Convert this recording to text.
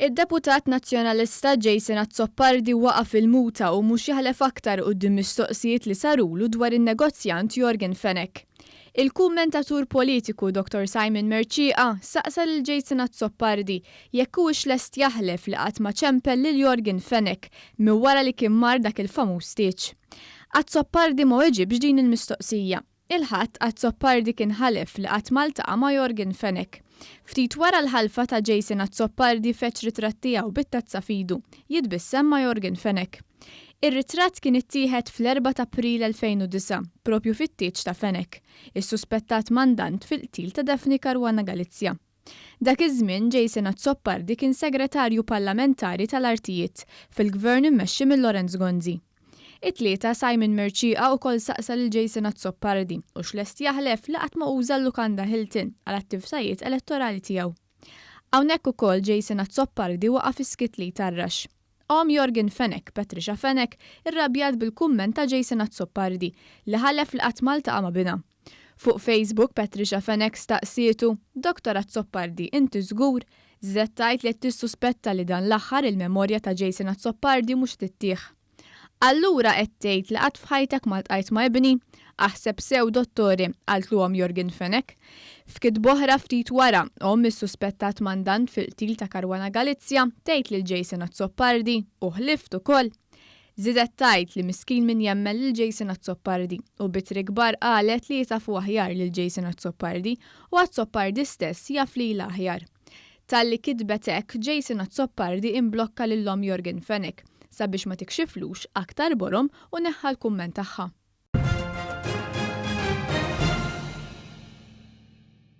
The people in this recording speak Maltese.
Id-deputat Nazzjonalista Jason Azzopardi waqa' fil-muta u mhux jaħlef aktar quddiem mistoqsijiet li sarulu dwar in-negozjant Yorgen Fenech. Il-kummentatur politiku Dottor Simon Mercieca saqsa lil Jason Azzopardi jekk huwiex lest jaħlef li qatt ma ċempel lil Yorgen Fenech minn wara li kien mar dak il-famuż tieġ. Azzopardi ma weġibx din il-mistoqsija. Il-Ħadd, Azzopardi kien ħalef li qatt ma ltaqa' ma' Yorgen Fenech. Ftit wara l-ħalfa ta' Jason Azzopardi feġġ ritratt tiegħu bit-tazza f'idu, jitbissem ma' Yorgen Fenech. Ir-ritratt kien ittieħed fl-erbgħa t'April 2009, propju fit-tieġ ta' Fenech, is-suspettat mandant fil-qtil ta' Daphne Caruana Galizia. Dak iż-żmien Jason Azzopardi kien Segretarju Parlamentari tal-Artijiet fil-Gvern immexxi minn Lawrence Gonzi. It-Tlieta, Simon Mercieca ukoll saqsa lil Jason Azzopardi hux lest jaħlef li qatt ma uża l-lukanda Hilton għal attivtajiet elettorali tiegħu. Hawnhekk ukoll Jason Azzopardi waqa' fi skiet li jtarrax. Omm Yorgen Fenech, Patricia Fenech, irrabjat bil-kumment ta' Jason Azzopardi li ħalef li qatt ma ltaqa' ma' binha. Fuq Facebook, Patricia Fenech staqsietu, Dottor Azzopardi, inti żgur? Żiedet tgħid li qed tissuspetta li dan l-aħħar il-memorja ta' Jason Azzopardi mhux qed ittih. Allura qed tgħid li qatt f'ħajtek ma ltqajt ma' ibni? Aħseb sew, dottore, qaltlu omm Yorgen Fenech. F'kitba oħra ftit wara, omm is-suspettat mandant fil-qtil ta' Caruana Galizia tgħid lil Jason Azzopardi, u ħlift ukoll! Żiedet tgħid li miskin min jemmen lil Jason Azzopardi u b'ittri kbar qalet li hi tafu aħjar lil Jason Azzopardi u Azzopardi stess jaf lilha aħjar. Talli kitbet hekk, Jason Azzopardi imblokka lil omm Yorgen Fenech sabiex ma tikxiflux aktar borom u neħħa l-kumment tagħha.